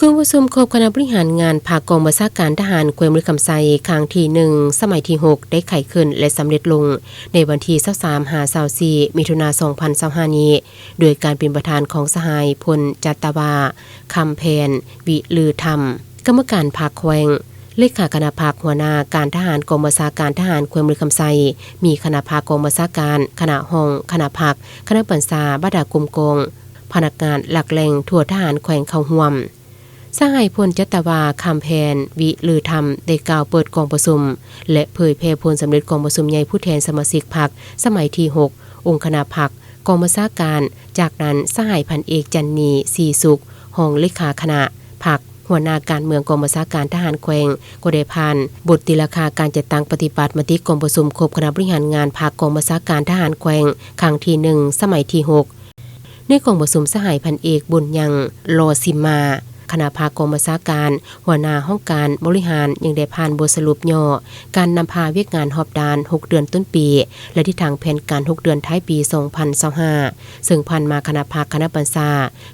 ກອງປະຊຸມຄົບຄະນະບໍລິຫານງານພັກກອງບັນຊາການທະຫານແຂວງບໍລິຄຳໄຊ ຄັ້ງທີໜຶ່ງ ສະໄໝທີຫົກ ໄດ້ໄຂຂຶ້ນ ແລະ ສຳເລັດລົງໃນວັນທີຊາວສາມຫາຊາວສີ່ ມິຖຸນາ ສອງພັນຊາວຫ້ານີ້ ໂດຍການເປັນປະທານຂອງສະຫາຍ ພົນຈັດຕະວາ ຄຳແພນ ວິລືທຳ ກຳມະການພັກແຂວງ, ເລຂາຄະນະພັກ, ຫົວໜ້າການທະຫານກອງບັນຊາການທະຫານແຂວງບໍລິຄຳໄຊ, ມີຄະນະພັກກອງບັນຊາການ, ຄະນະຫ້ອງຄະນະພັກ, ຄະນະບັນຊາ, ບັນດາກົມກອງ, ພະນັກງານຫຼັກແຫຼ່ງທົ່ວທະຫານແຂວງເຂົ້າຮ່ວມ. ສະຫາຍ ພົນຈັດຕະວາ ຄຳແພນ ວິລືທຳ ໄດ້ກ່າວເປີດກອງປະຊຸມ ແລະ ເຜີຍແຜ່ຜົນສຳເລັດກອງປະຊຸມໃຫຍ່ຜູ້ແທນສະມາຊິກພັກ ສະໄໝທີຫົກ ອົງຄະນະພັກ ກອງບັນຊາການ. ຈາກນັ້ນ ສະຫາຍ ພັນເອກ ຈັນນີ ສີສຸກ ຮອງເລຂາຄະນະພັກ, ຫົວໜ້າການເມືອງກອງບັນຊາການທະຫານແຂວງ ກໍໄດ້ຜ່ານບົດຕີລາຄາການຈັດຕັ້ງປະຕິບັດມະຕິກອງປະຊຸມຄົບຄະນະບໍລິຫານງານພັກກອງບັນຊາການທະຫານແຂວງ ຄັ້ງທີໜຶ່ງ ສະໄໝທີຫົກ. ໃນກອງປະຊຸມ ສະຫາຍ ພັນເອກ ບຸນຍັງ ລໍຊິມມາ ຄະນະພັກກອງບັນຊາການ, ຫົວໜ້າຫ້ອງການບໍລິຫານ ຍັງໄດ້ຜ່ານບົດສະຫຼຸບຫຍໍ້ການນຳພາວຽກງານຮອບດ້ານຫົກເດືອນຕົ້ນປີ ແລະ ທິດທາງແຜນການຫົກເດືອນທ້າຍປີສອງພັນຊາວຫ້າ ເຊິ່ງຜ່ານມາຄະນະພັກ, ຄະນະບັນຊາ,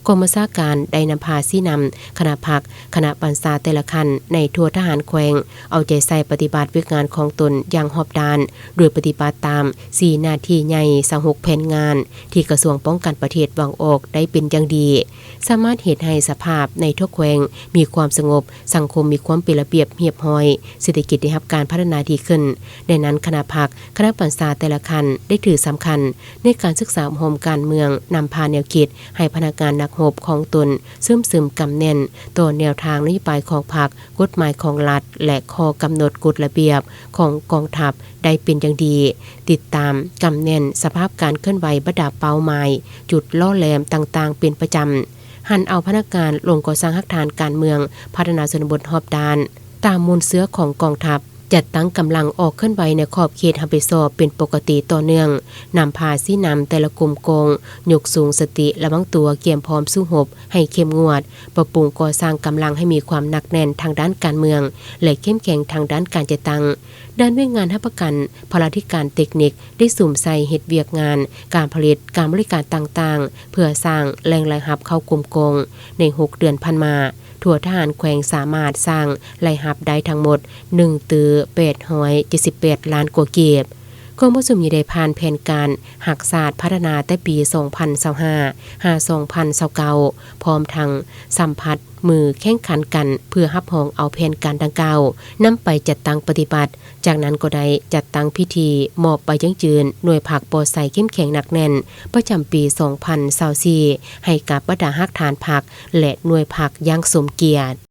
ກອງບັນຊາການໄດ້ນຳພາຊີ້ນຳຄະນະພັກ, ຄະນະບັນຊາແຕ່ລະຂັ້ນໃນທົ່ວທະຫານແຂວງ ເອົາໃຈໃສ່ປະຕິບັດວຽກງານຂອງຕົນຢ່າງຮອບດ້ານ ໂດຍປະຕິບັດຕາມສີ່ໜ້າທີ່ໃຫຍ່ ຊາວຫົກແຜນງານ ທີ່ກະຊວງປ້ອງກັນປະເທດວາງອອກໄດ້ເປັນຢ່າງດີ, ສາມາດເຮັດໃຫ້ສະພາບໃນທົ່ວແຂວງມີຄວາມສະຫງົບ, ສັງຄົມມີຄວາມເປັນລະບຽບຮຽບຮ້ອຍ, ເສດຖະກິດໄດ້ຮັບການພັດທະນາດີຂຶ້ນ. ດັ່ງນັ້ນ ຄະນະພັກ, ຄະນະບັນຊາແຕ່ລະຂັ້ນໄດ້ຖືສຳຄັນໃນການສຶກສາອົບຮົມການເມືອງ, ນຳພາແນວຄິດໃຫ້ພະນັກງານນັກຮົບຂອງຕົນເຊື່ອມຊຶມກຳແໜ້ນຕໍ່ແນວທາງນະໂຍບາຍຂອງພັກ, ກົດໝາຍຂອງລັດ ແລະ ຂໍ້ກຳນົດກົດລະບຽບຂອງກອງທັບໄດ້ເປັນຢ່າງດີ, ຕິດຕາມກຳແໜ້ນສະພາບການເຄື່ອນໄຫວບັນດາເປົ້າໝາຍ, ຈຸດຫຼໍ່ແຫຼມຕ່າງໆເປັນປະຈຳ, ຫັນເອົາພະນັກງານລົງກໍ່ສ້າງຮາກຖານການເມືອງ, ພັດທະນາຊົນນະບົດຮອບດ້ານ ຕາມມູນເຊື້ອຂອງກອງທັບ, ຈັດຕັ້ງກຳລັງອອກເຄື່ອນໄຫວໃນຂອບເຂດຮັບຜິດຊອບເປັນປົກກະຕິຕໍ່ເນື່ອງ, ນຳພາຊີ້ນຳແຕ່ລະກົມກອງ, ຍົກສູງສະຕິລະວັງຕົວ, ກຽມພ້ອມສູ້ຮົບໃຫ້ເຂັ້ມງວດ, ປັບປຸງກໍ່ສ້າງກຳລັງໃຫ້ມີຄວາມໜັກແໜ້ນທາງດ້ານການເມືອງ ແລະ ເຂັ້ມແຂງທາງດ້ານການຈັດຕັ້ງ. ດ້ານວຽກງານຮັບປະກັນ ພະລາທິການເຕັກນິກໄດ້ສຸມໃສ່ເຮັດວຽກງານການຜະລິດ, ການບໍລິການຕ່າງໆ ເພື່ອສ້າງແຫຼ່ງລາຍຮັບເຂົ້າກົມກອງ. ໃນຫົກເດືອນຜ່ານມາ, ທົ່ວທະຫານແຂວງສາມາດສ້າງລາຍຮັບໄດ້ທັງໝົດໜຶ່ງຕື້ແປດຮ້ອຍເຈັດສິບແປດລ້ານກວ່າກີບ. ກອງປະຊຸມຍັງໄດ້ຜ່ານແຜນການຮັກຊາດພັດທະນາແຕ່ປີສອງພັນຊາວຫ້າ ຫາ ສອງພັນຊາວເກົ້າ ພ້ອມທັງສຳຜັດມືແຂ່ງຂັນກັນ ເພື່ອຮັບຮອງເອົາແຜນການດັ່ງກ່າວນຳໄປຈັດຕັ້ງປະຕິບັດ. ຈາກນັ້ນກໍໄດ້ຈັດຕັ້ງພິທີມອບໃບຢັ້ງຢືນໜ່ວຍພັກປອດໃສເຂັ້ມແຂງໜັກແໜ້ນ ປະຈຳປີສອງພັນຊາວສີ່ ໃຫ້ກັບບັນດາຮາກຖານພັກ ແລະ ໜ່ວຍພັກຢ່າງສົມກຽດ.